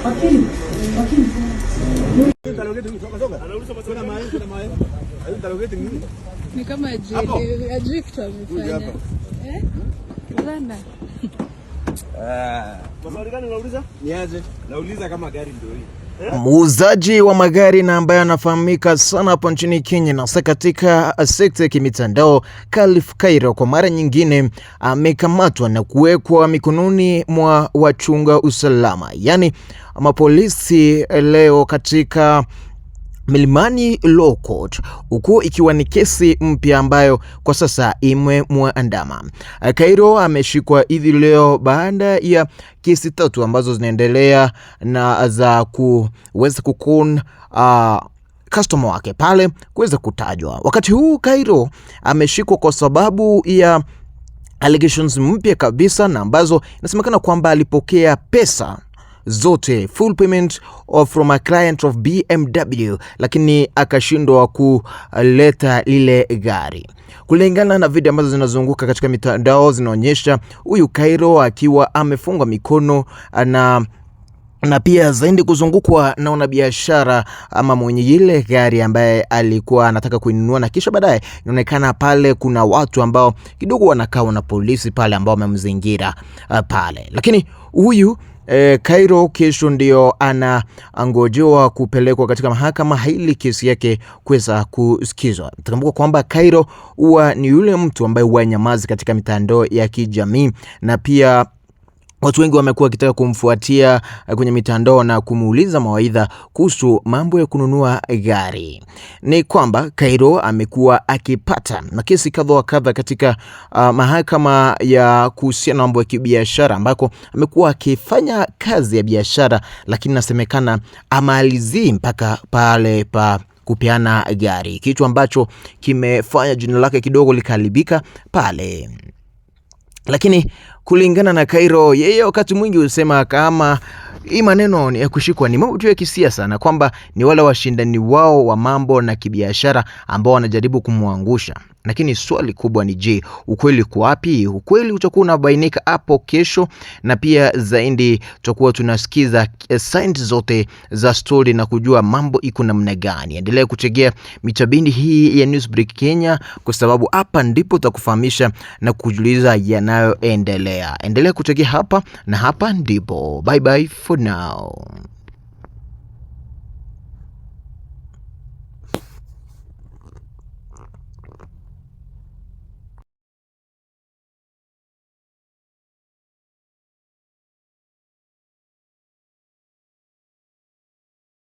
Wakili, wakili. Ni kama hajielewi, hajui kitu amefanya. Eh? Bwana. Nauliza kama gari ndio hii. Muuzaji wa magari na ambaye anafahamika sana hapa nchini Kenya na hasa katika sekta ya kimitandao, Khalif Kairo kwa mara nyingine amekamatwa na kuwekwa mikononi mwa wachunga usalama, yaani mapolisi leo katika Milimani Law Court, huku ikiwa ni kesi mpya ambayo kwa sasa imemwandama. Kairo ameshikwa hivi leo baada ya kesi tatu ambazo zinaendelea na za kuweza kukun customer wake pale kuweza kutajwa. Wakati huu Kairo ameshikwa kwa sababu ya allegations mpya kabisa na ambazo inasemekana kwamba alipokea pesa zote full payment of from a client of BMW, lakini akashindwa kuleta lile gari. Kulingana na video ambazo zinazunguka katika mitandao zinaonyesha huyu Kairo akiwa amefungwa mikono na pia zaidi kuzungukwa na wanabiashara ama mwenye ile gari ambaye alikuwa anataka kuinunua, na kisha baadaye inaonekana pale kuna watu ambao kidogo wanakaa na polisi pale ambao wamemzingira pale, lakini huyu Kairo kesho ndio anangojewa kupelekwa katika mahakama ili kesi yake kuweza kusikizwa. Tukumbuka kwamba Kairo huwa ni yule mtu ambaye huwa nyamazi katika mitandao ya kijamii na pia watu wengi wamekuwa wakitaka kumfuatia kwenye mitandao na kumuuliza mawaidha kuhusu mambo ya kununua gari. Ni kwamba Kairo amekuwa akipata na kesi kadha wa kadha katika mahakama ya kuhusiana na mambo ya kibiashara, ambako amekuwa akifanya kazi ya biashara, lakini nasemekana amalizii mpaka pale pa kupeana gari, kitu ambacho kimefanya jina lake kidogo likaharibika pale. Lakini kulingana na Kairo, yeye wakati mwingi husema kama hii maneno ya kushikwa ni mambo tu ya kisiasa na kwamba ni wale washindani wao wa mambo na kibiashara ambao wanajaribu kumwangusha. Lakini swali kubwa ni je, ukweli uko wapi? Ukweli utakuwa unabainika hapo kesho, na pia zaidi tutakuwa tunasikiza signs zote za story na kujua mambo iko namna gani. Endelea kutegea mitabindi hii ya Newsbreak Kenya, kwa sababu hapa ndipo tutakufahamisha na kujuliza yanayoendelea. Endelea kutegea hapa na hapa ndipo. Bye bye for now.